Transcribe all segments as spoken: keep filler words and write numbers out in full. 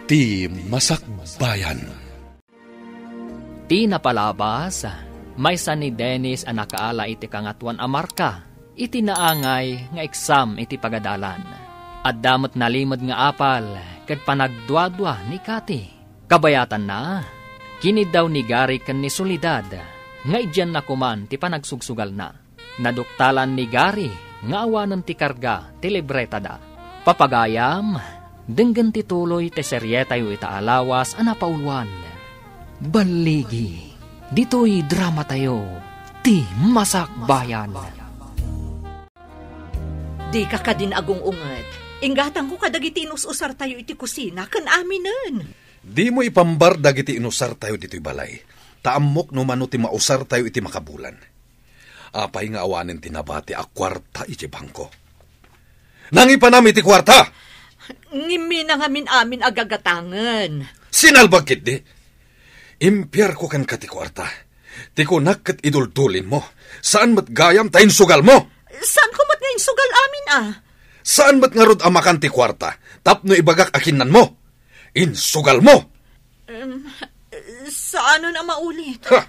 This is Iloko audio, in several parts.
Ti Masakbayan. Ti napalabas, maysa ni Dennis a nakaala iti Kangatoan a Marka iti naangay nga eksam iti pagadalan. Adda met nalimed nga apal ket panagduadua ni Cathy. Kabayatanna, kiniddaw ni Gary ken ni Soledad nga idianna koman ti panagsugsugalna. Naduktalan ni Gary nga awanen ti karga ti libretada. Papagayam, denggen ti tuloy ti serietayo ita a lawas a napauluan. Balligi, ditoy dramatayo, Ti Masakbayan. Dika kadin agung-unget. Inggatangko kadagiti inus-usartayo iti kusina ken aminen. Dimo ipambar dagiti inusartayo ditoy balay, ta ammok no mano ti mausartayo iti makabulan. Apay nga awanen ti nabati a kuarta iti bangko? Nangipanam iti kuarta! Ngimmi na ngamin amin a gagatangen. Sinalbag ketdi! Impiarko kenka ti kuarta. Ti kunak ket iduldulinmo. Saan met gayam ta insugalmo. Saanko met nga insugal amin a. Saan met ngarud a makan ti kuarta tapno ibagak a kinnanmo. Insugalmo! Em, saanen a maulit. Ha!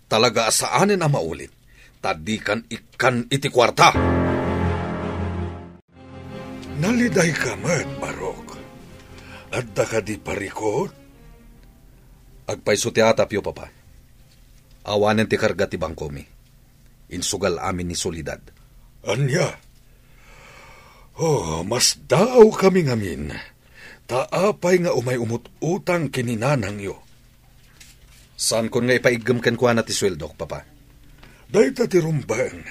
Talaga a saanen a maulit. Ta dikan ikkan iti kuarta. Nalidayka met, Barok. Adda kadi parikut? Agpayso ti atapyo, Papa. Awanen ti karga ti bangkomi. Insugal amin ni Soledad. Ania? Oh, masdaawkami ngamin. Ta apay nga umay umut-utang ken ni nanangyo? Saankon nga ipaiggem kenkuana ti sueldok, Papa. Dayta ti rumbeng.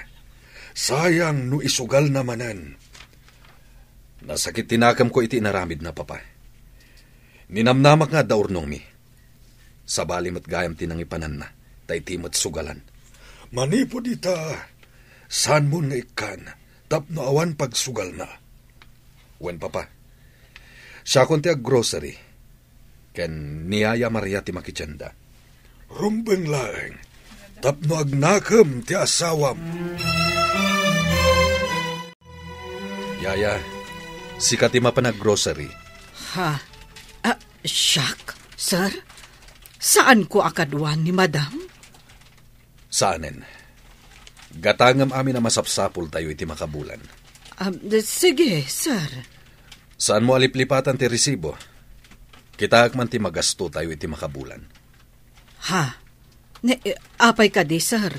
Sayang no isugalna manen. Nasakit ti nakemko iti inaramidna, Papa. Ninamnamak nga adda urnongmi. Sabali met gayam ti nangipananna, ta iti met sugalan. Manipud ita, saanmon nga ikkan, tapno awan pagsugalna. Wen, Papa, siakon ti aggrocery, ken ni Yaya Maria ti makitienda. Rumbeng laeng, tapno agnakem ti asawam. Yaya, sika ti mapan aggrocery. Ha? Ah, siak, sir? Saanko a kaduan ni Madam? Saanen. Gatangem amin a masapsapultayo iti makabulan. Ah, sige, sir. Saanmo a liplipatan ti resibo? Kitaek man ti magastotayo iti makabulan. Ha? Ne, eh, apay kadi, sir?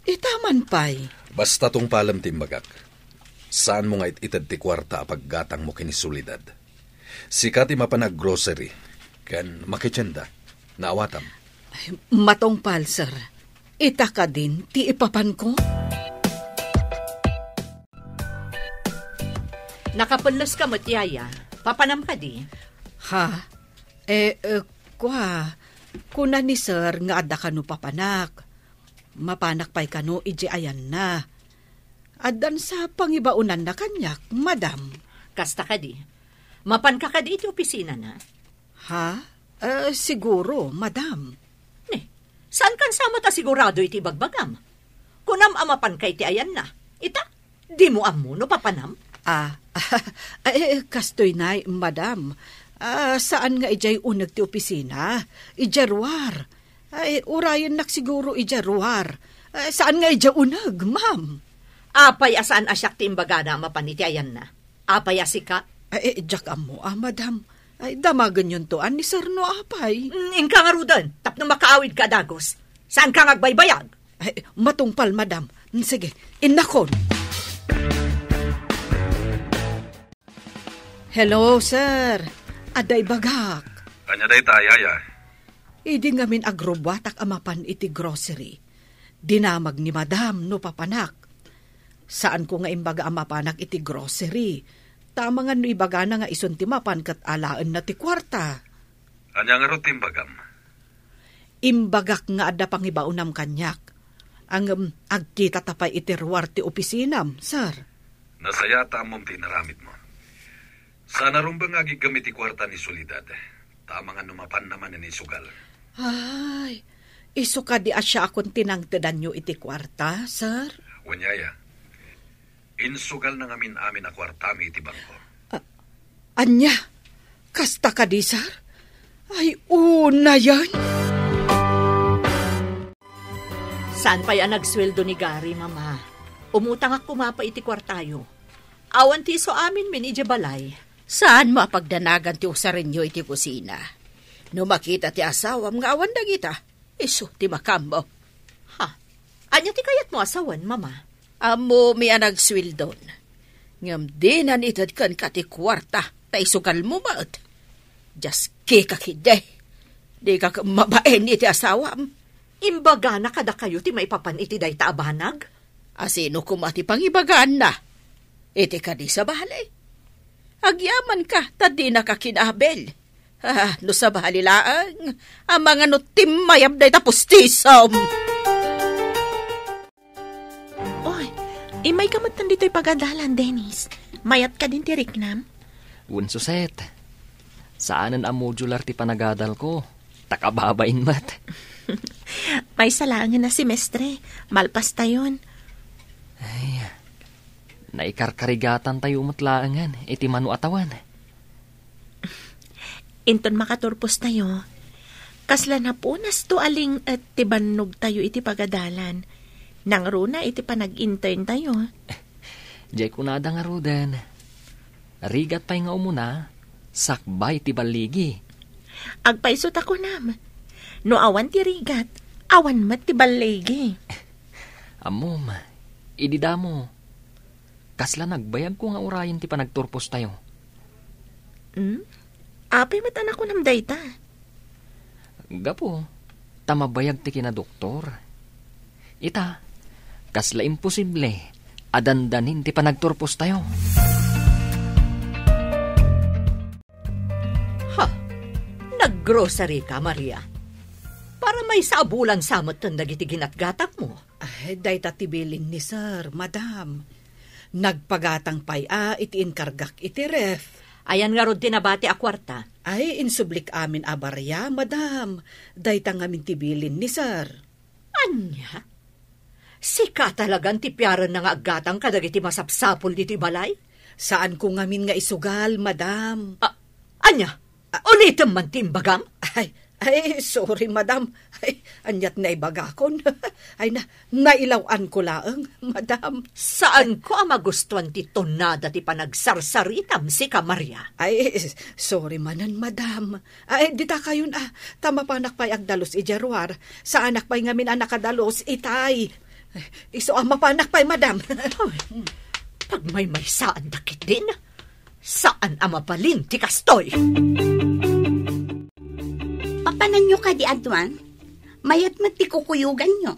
Ita man pay. Basta tungpalem ti imbagak. Saanmo nga it-ited ti kuarta a paggatangmo ken ni Soledad. Sika ti mapan aggrocery ken makitienda. Naawatam. Ay, matungpal, sir. Ita kadin ti ipapanko? Nakapelles ka met, Yaya. Papanam kadi? Ha? Eh, eh, kua, kuna ni sir nga adda kano papanak. Mapanak pay kano iti ayanna. Addan sa pangibaonanna kaniak, madam. Kasta kadi? Mapanka kadi iti opisinana? Ha? Eh, siguro, madam. Ne, saan kan sa met a sigurado iti ibagbagam? Kunam a mapanka iti ayanna. Ita, dimo ammo no papanam? Ah, eh, kastoy nay, madam. Ah, saan nga idiay uneg ti opisina? Idiay ruar. Ay, urayennak siguro idiay ruar. Eh, saan nga idiay uneg, ma'am? Apay a saan a siak ti imbagana a mapan iti ayanna? Apay a sika? Ay, eh, diak ammo, ah, madam. Ay, damagenyonto a ni sir no apay. Mm, inka ngaruden, tapno makaawidka a dagus. Saanka nga agbaybayag? Ay, matungpal, madam. Mm, sige, innakon. Hello, sir. Adda ibagak. Ania dayta, Yaya? Idi ngamin agrubbuatak a mapan iti grocery, dinamag ni madam no papanak. Saanko nga imbaga a mapanak iti grocery. Ta amangan no ibagana nga isun ti mapan ket alaenna ti kuarta. Ania ngarud ti imbagam? Imbagak nga adda pangibaonam kaniak. Ngem agkitata pay iti ruar ti opisinam, sir. Nasayaat ta ammom ti inaramidmo. Saan a rumbeng nga agiggem iti kuarta ni Soledad. Ta amangan no mapanna manen isugal. Ay, isu kadi a siakon ti nangtedanyo iti kuarta, sir? Wen, Yaya. Insugalna ngamin amin a kuartami iti bangko. A-, ania? Kasta kadi, sir? Ay, unayen. Saan pay a nagsueldo ni Gary, Mama? Umutangak koma pay iti kuartayo. Awan ti isu aminmin idiay balay. Saanmo a pagdanagan ti usarenyo iti kusina? No makita ti asawam nga awan dagita, isu ti makaammo. Ha? Ania ti kayatmo a sawen, Mama? Ammomi a nagsueldon. Ngem dinan ited kenka ti kuarta ta isugalmo met. Diaskika ketdi. Dika ket mabain iti asawam. Imbagana kadakayo ti maipapan iti dayta a banag? A sino koma ti pangibagaanna? Iti kadi sabali? Agyamanka ta dinaka kinabil. Ah, no sabali laeng, amangan no timmayab dayta pustisom. Oy, immayka metten ditoy pagadalan, Dennis. Mayat kadin ti riknam? Wen, Suset. Saanen a modular ti panagadalko. Ta kababain met. Maysa laengen a semestre, malpastayon. Ay, naikarkarigatantayo met laengen iti mano a tawen. Inton makaturpostayo, kasla napunasto a ling-et ti bannogtayo iti pagadalan. Nangruna iti panag-interntayo. Diay kunada ngaruden, rigat pay nga umuna, sakbay ti balligi. Agpayso ta kunam, no awan ti rigat, awan met ti balligi. Ammom, idi damo, kasla nagbayagko nga urayen ti panagturpostayo. Hmm? Apay met a nakunam dayta? Gapu ta mabayag ti kinadoktor. Ita, kasla imposible a dandanin ti panagturpostayo. Ha, naggrocery ka, Maria? Para maysa a bulan sa metten dagiti ginatgatangmo. Ay, dayta ti bilin ni Sir, Madam. Nagpagatang pay a iti inkargak iti ref. Ayan ngarud ti nabati a kuarta? Ay, insublik amin a baria, Madam. Dayta ngamin ti bilin ni Sir. Ania? Sika talagan ti piarenna nga aggatang kadagiti masapsapul ditoy balay? Saanko ngamin nga isugal, Madam. A-, ania? Ulitem man ti imbagam? Ay, ay, sorry, Madam. Ay, aniat naibagakon? Ay, na, nailaw-anko laeng, Madam. Saanko a magustuan ti tonada ti panagsarsaritam, sika, Maria. Ay, sorry manen, Madam. Ay, dita kayon, ah, ta mapanak pay agdalus idiay ruar. Saanak pay ngamin a nakadalus itay. Isu a mapanak pay, Madam. Ay, pagmaymaysaanda ketdin. Saan a mabalin ti kastoy. Papananyo kadi aduan? Mayat met ti kukuyoganyo.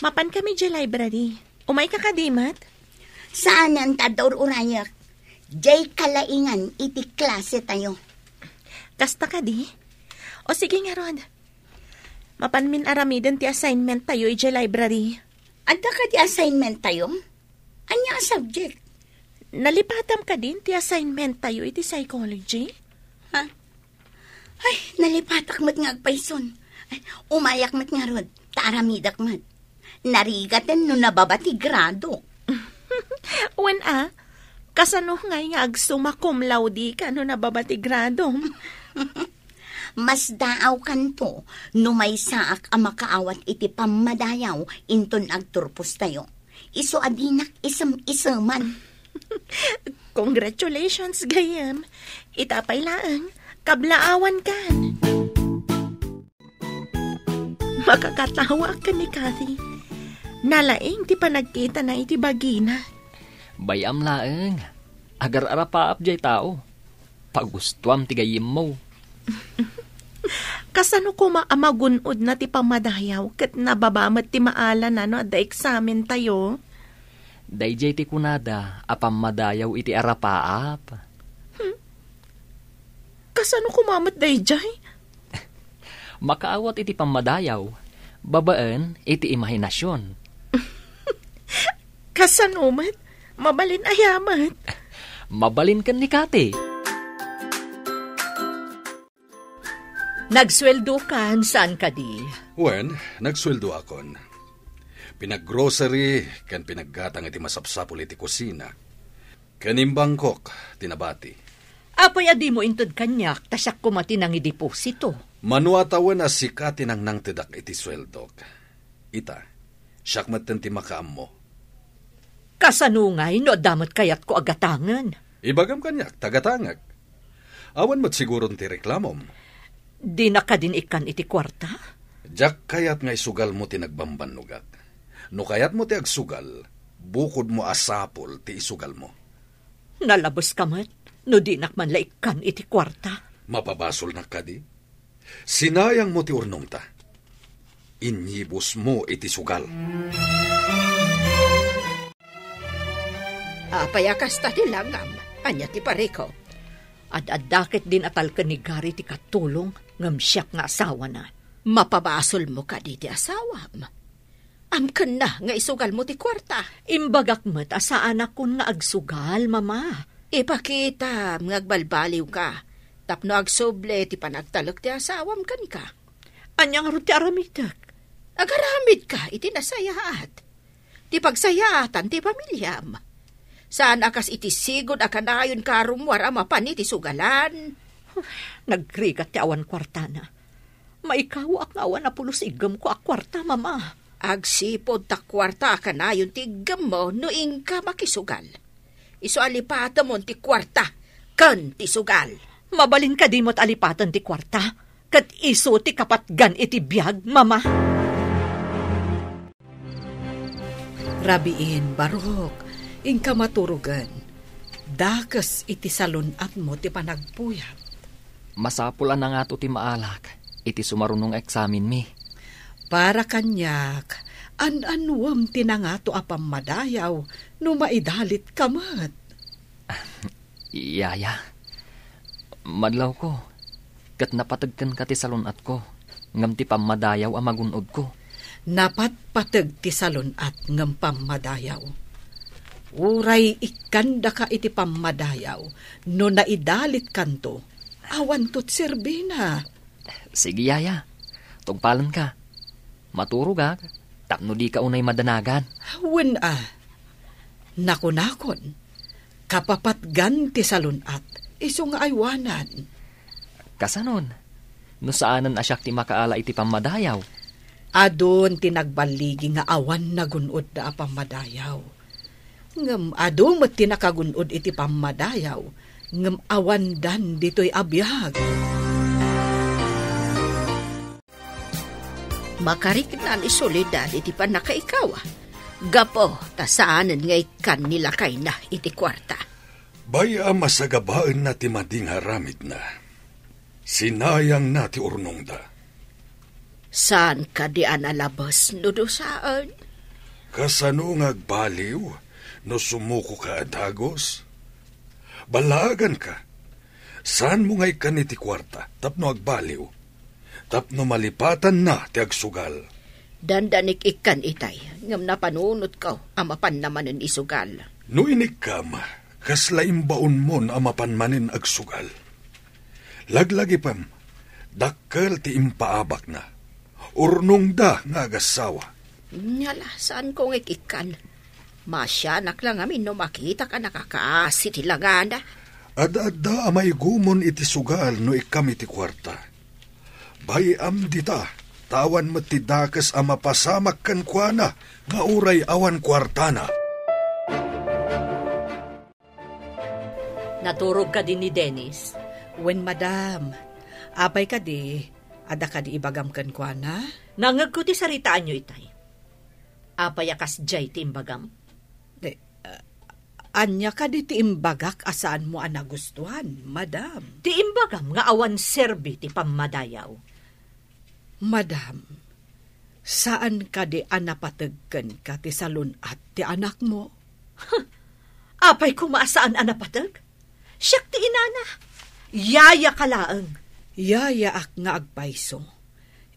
Mapan kami idiay library. Umayka kadi met? Saanen ta adda ur-urayak. Diay kalaingan iti klase tayo. Kasta kadi? O sige ngarud. Mapanmin aramiden ti assignment tayo idiay library. Adda kadi assignment tayo? Ania a subject? Nalipatam kadin ti assignment tayo iti psychology? Ha? Ay, nalipatak met nga agpayson. Ay, umayak met ngarud, ta aramidak met. Narigaten no nababa ti grado. Wen a, kasano ngay nga agsumma cum laude ka no nababa ti gradom? Masdaawkanto no maysaak a makaawat iti pammadayaw inton agturpostayo. Isu a dinak isem-iseman. Congratulations, gayyem. Ita pay laeng, kablaawankan. Makakatawa ken ni Kathy. Nalaing ti panagkitana iti bagina. Bay-am laeng. Agar-arapaap jay tao. Pagustuam ti gayyemmo. Kasano koma a magun-odna ti pammadayaw ket nababa met ti maalana no adda eksamen tayo? Dayjay ti kunada a pammadayaw iti arapaap. Hmm. Kasano koma met dayjay? Makaawat iti pammadayaw babaen iti imahinasion. Kasano met? Mabalin aya met? Mabalin ken ni Kati. Nagsueldo kan, saan kadi? Wen, nagsueldo akon. Pinaggrocery ken pinaggatang iti masapsapul iti kusina. Ken imbangkok ti nabati. Apay a dimo inted kaniak, ta siak koma ti nangideposito? Mano a tawen a sika ti nangnangtedak iti sueldok. Ita, siak metten ti makaammo. Kasano ngay no adda met kayatko a gatangen? Ibagam kaniak, ta gatangek. Awan met siguron ti reklamom. Dinak kadin ikkan iti kuarta? Diak kayat nga isugalmo ti nagbambannogak. No kayatmo ti agsugal, bukodmo a sapul ti isugalmo. Nalabeska met no dinak man la ikkan iti kuarta. Mapabasolnak kadi? Sinayangmo ti urnongta. Inyibusmo iti sugal. Apay a kasta ti langam? Ania ti parikut? Ad-adda ket din a talken ni Gary ti katulong ngem siak nga asawana. Mapabasolmo kadi ti asawam? Amkenna nga isugalmo ti kuarta. Imbagak met a saanakon nga agsugal, Mama. Ipakitam nga agbalbaliwka tapno agsubli ti panagtalek ti asawam kenka. Ania ngarud ti aramidek? Agaramidka iti nasayaat. Ti pagsayaatan ti pamiliam. Saan a kas iti sigud a kanayonka a rummuar a mapan iti sugalan. Nagrigat ti awan kuartana. Maikawaak nga awan a pulos iggemko a kuarta, Mama. Agsipud ta kuarta a kanayon ti iggemmo no inka makisugal. Isu a lipatemon ti kuarta ken ti sugal. Mabalin kadi met a lipaten ti kuarta ket isu ti kapatgan iti biag, Mama? Rabiin, Barok, inka maturogen. Dakes iti salun-atmo ti panagpuyat. Masapul a nangato ti maalak iti sumaruno nga eksamenmi. Para kaniak, an-anuem ti nangato a pammadayaw no maidalitka met. Yaya, madlawko, ket napateg kenka ti salun-atko, ngem ti pammadayaw a magun-odko. Napatpateg ti salun-at ngem pammadayaw. Uray ikkandaka iti pammadayaw no naidalitkanto, awanto ti serbina. Sige, yaya. Tungpalenka. Maturogak tapno dika unay madanagan. Wen a. Nakunakon, kapapatgan ti salun-at, isu nga aywanan. Kasanon? No saanen a siak ti makaala iti pammadayaw? Adun ti nagballigi nga awan nagun-odda a pammadayaw. Ngem adu met ti nakagun-od iti pammadayaw, ngem awandan ditoy a biag. Makarikna ni Soledad iti pannakaikaw, gapu ta saanen nga ikkan ni lakayna iti kuarta. Bay-am a sagabaenna ti madi nga aramidna. Sinayangna ti urnongda. Saan kadi a nalabes no dusaen? Kasano nga agbaliw no sumukoka a dagus? Ballaaganka. Saanmo nga ikkan iti kuarta tapno agbaliw, tapno malipatanna ti agsugal. Dandanik ikkan itay, ngem napanunotko a mapanna manen isugal. No inikkam, kasla imbaonmon a mapan manen agsugal. Laglagipem, dakkel ti impaabakna. Urnongda nga agassawa. Nya la, saanko nga ikkan. Maasianak la ngamin no makitak a nakakaasi ti langana. Ad-adda a maigumon iti sugal no ikkam iti kuarta. Bay-am dita, ta awan met ti dakes a mapasamak kenkuana nga uray awan kuartana. Naturog kadi ni Dennis? Wen, madam. Apay kadi, adda kadi ibagam kenkuana? Nangngegko ti saritaanyo itay. Apay a kasdiay ti imbagam? Di, ah, ania kadi ti imbagak a saanmo a nagustuan, madam? Ti imbagam nga awan serbi ti pammadayaw. Madam, saan kadi a napateg kenka ti salun-at ti anakmo? Huh! Apay koma a saan a napateg? Siak ti inana. Yayaka laeng. Yayaak nga agpayso.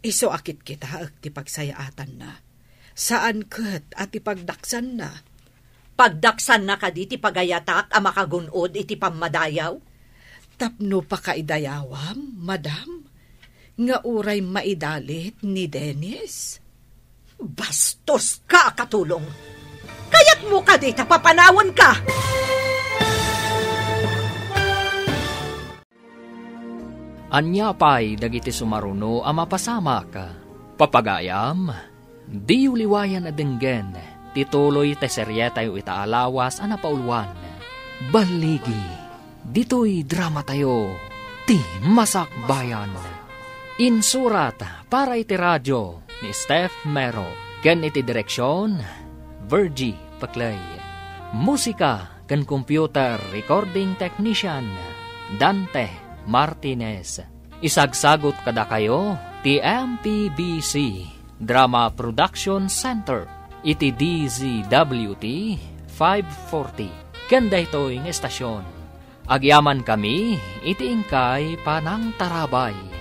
Isu a kitkitaek ti pagsayaatanna. Saan ket a ti pagdaksanna. Pagdaksanna kadi ti pagayatak a makagun-od iti pammadayaw? Tapno pakaidayawam, madam, nga uray maidalit ni Dennis? Bastoska a katulong! Kayatmo kadi ta papanawanka? Ania pay dagiti sumaruno a mapasamak? Papagayam, diyo liwayan a denggen ti tuloy ti serietayo ita a lawas a napauluan. Balligi, ditoy dramatayo, ti Masakbayan. Insurat para iti radio ni Steph Mero ken iti direksyon, Virgie Paclay. Musika ken computer recording technician, Dante Martinez. Isagsagut kadakayo ti M P B C Drama Production Center iti D Z W T five forty. Ken daytoy nga estasyon, agyamankami iti inkay panangtarabay.